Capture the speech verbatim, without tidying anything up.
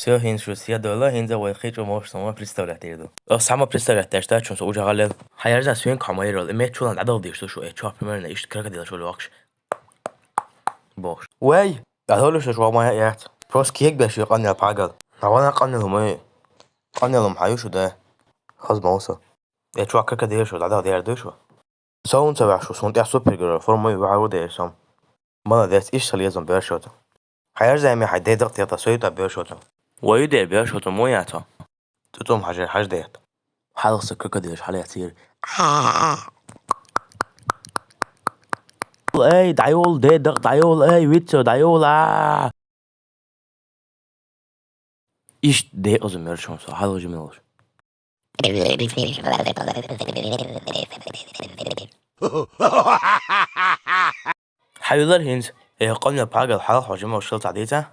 Всё, хӀинца шу седойла, хӀинца вай хи чу мовш сама представлять дийр ду. О, сама представлять деш дац шуна со уже гӀалел. Хьаярза свинка хьо ма йирал, и мет чулан дӀадала деш ду шу, э, чоп примерно, иштта крокодил шу лохаш. Бохш. Вай! ДӀадолуш шу ма яц. Просто кек беш ю къаннел пагал. Навана къаннел хӀумай. Къаннел хӀум хьаю шу да. Хаз мауса. Э, чувак, крокодил шу, дӀадала дер ду шу. Со унца вяхшу, сун тӀя супергерой форма ю вагӀу дер сом. Молодец, иш салезом бер шота. Хьаярза ами хьай дедак тета союта бер шота. Ваю дер бер шота, мо ята. ЦӀуцӀум хьажи хьаж дет. Хьалхса крокодилаш хьале цир. Эй, дайол, дедак, дайол, эй, вицо, дайол, а. Ишт декъаза мерчун со, хьалха жималаш. Хьавилар хӀинца, э, къаннел пагал хьалха жимал шил цадица.